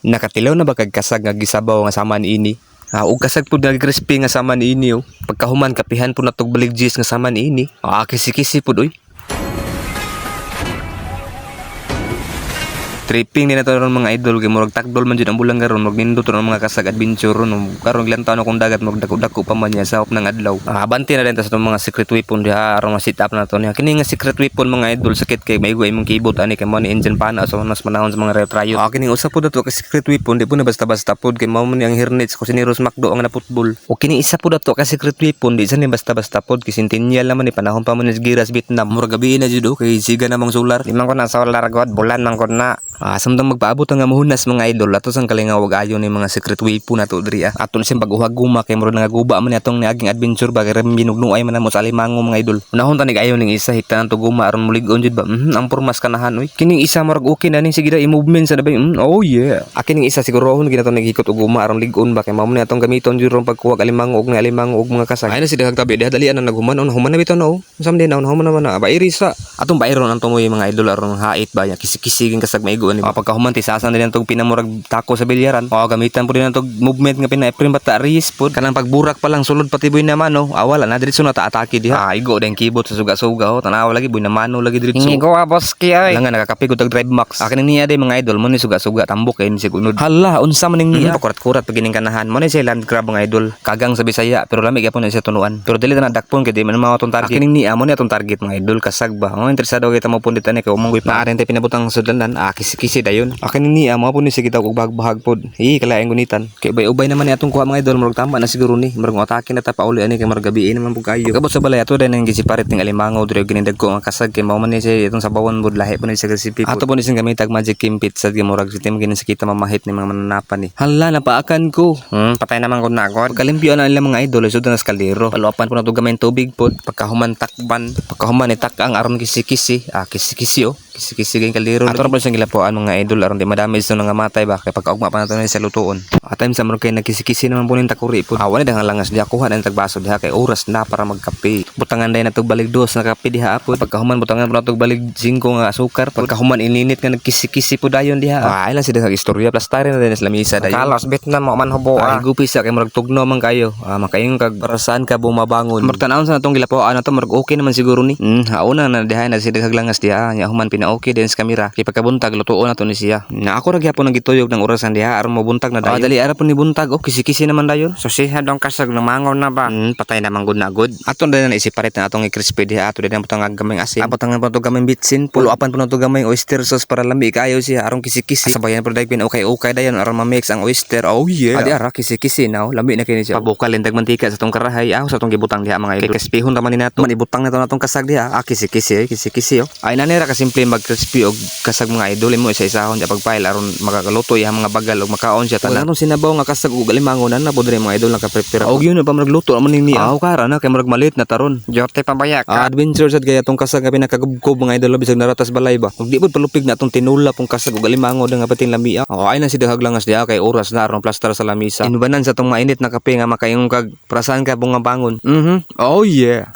Nakatilaw na ba kag kasag nga gisabaw nga sama niini? Ah, ug kasag pud nga crispy nga sama niini oh. Pagkahuman kapihan pud natog balig nga sama niini. Ah, kisi-kisi pud oy. Tripping din na to ron, mga idol, kay murag takdol man jud ang bulan karon, murag nindot ron ang mga kasag adventure ron, oh. Karon gilantaw na kong dagat, murag dako-dako pa man niya sa ng adlaw. Ah, abante na din ta sa atong mga secret weapon diha aron ma-set up na to niya. Kini nga secret weapon, mga idol, sakit kay maigo imong keyboard ani kay mo ni engine pana so mas manahon sa mga riot. Ah, kining usa pud ato ka secret weapon, di po na basta-basta pud kay mao man ni ang Hernits Kusineros McDo ang na football. O kini isa pud ato ka secret weapon, di sa ni basta-basta pud kay Centennial naman ni panahon pa man ni Giras Vietnam. Murag gabi na jud oh, kay siga namang solar. Di man ko na solar god, bulan man ko na. Ah, samtang magpaabot ang nga muhunas, mga idol, ato sang kalingaw ug ayo ni mga secret weapon nato diri ah. Ato na siyang pag-uhag guma kay murag nangaguba man ni atong niaging adventure ba kay binugnuay man namo sa alimango, mga idol. Unahon ta nig ayo ning isa hikta nang guma aron mulig-on jud ba. Ang pormas kanahan oy. Kining isa murag okay na ning sige da i-movement sa dabay. Oh yeah. Ah, kining isa sigurohon gina to naghikot og guma aron lig-on ba kay mao man ni atong gamiton jud ron pagkuha og alimango ug alimango ug mga kasag. Ay na si dahag tabi diha dalian na naghuman on human na bitaw na oh. Unsa man din na human naman na ba irisa. Atong bairon ang tumoy, mga idol, aron hait ba ya kisi-kisi kasag maigo ani. Ah, pagkahuman tisasan din ang pinamurag tako sa bilyaran. O gamitan po din ang movement nga pina Efrem Bata Reyes pod. Kanang pagburak pa lang sulod pati boy na mano. Ah, wala na diretso na ta atake diha. Ah, igo din keyboard sa suga-suga oh. Tanawa lagi boy na mano lagi diretso. Hingi ko ah, boss ki ay. Wala nga nakakape ko tag Drive Max. Akin niya day, mga idol, mo ni suga-suga tambok kay ni sig unod. Hala, unsa man ning niya? Pakurat-kurat pag gining kanahan. Mo ni siya land crab, mga idol. Kagang sa Bisaya pero lami gyapon na siya tunuan. Pero dili na dakpon kay di man mao atong target. Akin niya mo ni atong target, mga idol, kasag ba. Mo interesado kita mo pundit ani kay umanggoy pa. Naa rin pinabutang sudlanan. Ah, kisi-kisi dayon. Akin niya mo po ni sige tawag og bahag-bahag pod. Hi, kalaing gunitan. Kay ubay-ubay naman ni atong kuha, mga idol, murag tama na siguro ni. Murag atake na ta pauli ani kay murag gabi naman pud kayo. Pagabot sa balay ato din ang gisiparit ning alimango diri ginindag ko ang kasag kay mao man ni siya itong sabawan bod lahi po ni sa recipe. Ato po ni siyang gamitag magic kimpit sad kay murag si tim gini sa kita mamahit ni mga mananapan ni. Hala, napaakan ko. Patay naman ko na god. Pagkalimpyo na nila, mga idol, sud na sa kaldero. Paluapan po na to gamay tubig pod. Pagkahuman takban, pagkahuman itak ang aron kisi-kisi. Ah, kisi-kisi oh. Kisi-kisi kay kaldero. Ato ra po siyang gilapuan, mga idol, aron di madamage sa nga matay ba kay pagkaugma pa nato ni sa lutuon. At time sa murag kay nagkisi-kisi naman po ning takuri pod. Ah, wala dahang langas diha kuha na tagbaso diha kay oras na para magkape. Butangan day na tog balig dos na kape diha apod. Pagkahuman butangan po na tog balig 5 nga asukar. Pagkahuman ininit nga nagkisi-kisi po dayon diha. Ah, ay lang si dahang istorya plastare na din sa lamisa dayon. Kalos Vietnam mo man hubo Ay ah. gupis sa kay murag tugno man kayo. Ah, makaingon kag para saan ka bumabangon. Murag tan-awon sa natong gilapuan na to murag okay naman siguro ni. Hauna na diha na si daghang langas diha. Nya human pina-okay din sa kamera. Kay pagkabuntag lutuon na to ni siya. Na ako ra gyapon ang gituyog ng orasan diha aron mobuntag na dayon. Ah, dali ara po ni buntag. Oh, kisi-kisi naman dayon. So siya dong kasag lumangon na ba. Patay naman gud na gud. Aton din na isiparit na atong i-crispy diha ato din ang butang gamay asin. Ato ang gamay bitsin, puluapan po nato gamay oyster sauce para lami kayo siya aron kisi-kisi. Sabayan po dahil pin okay dayon aron ma-mix ang oyster. Oh yeah. Adi ara kisi-kisi now, lami na kini siya. Pabukal tag mantika sa atong karahay, ah, sa atong gibutang diha, mga idol. Kay crispyhon ra man ni nato. Man ibutang na to natong kasag diha. Ah, kisi-kisi, eh, kisi-kisi oh. Ay nanira ka simple mag-crispy og kasag, mga idol, imo isa-isahon di pagpile aron makakaluto iyang mga bagal og makaon siya tanan. Atong sinabaw nga kasag ug alimango na po diri, mga idol, naka-prepare. Og yun pa magluto naman ni niya. Aw kara na kay murag malit na taron. Jote pabaya Ah, ka. adventure sad kaya atong kasag nga pinakagubkob, mga idol, bisag naratas balay ba. Ug di pud palupig na atong tinula pong kasag ug alimango nga pating lamia. Oh, ay na si dahag langas diha kay oras na aron plastar sa lamisa. Inubanan sa atong mainit na kape nga makaingon kag para saan ka bunga bangon. Oh yeah.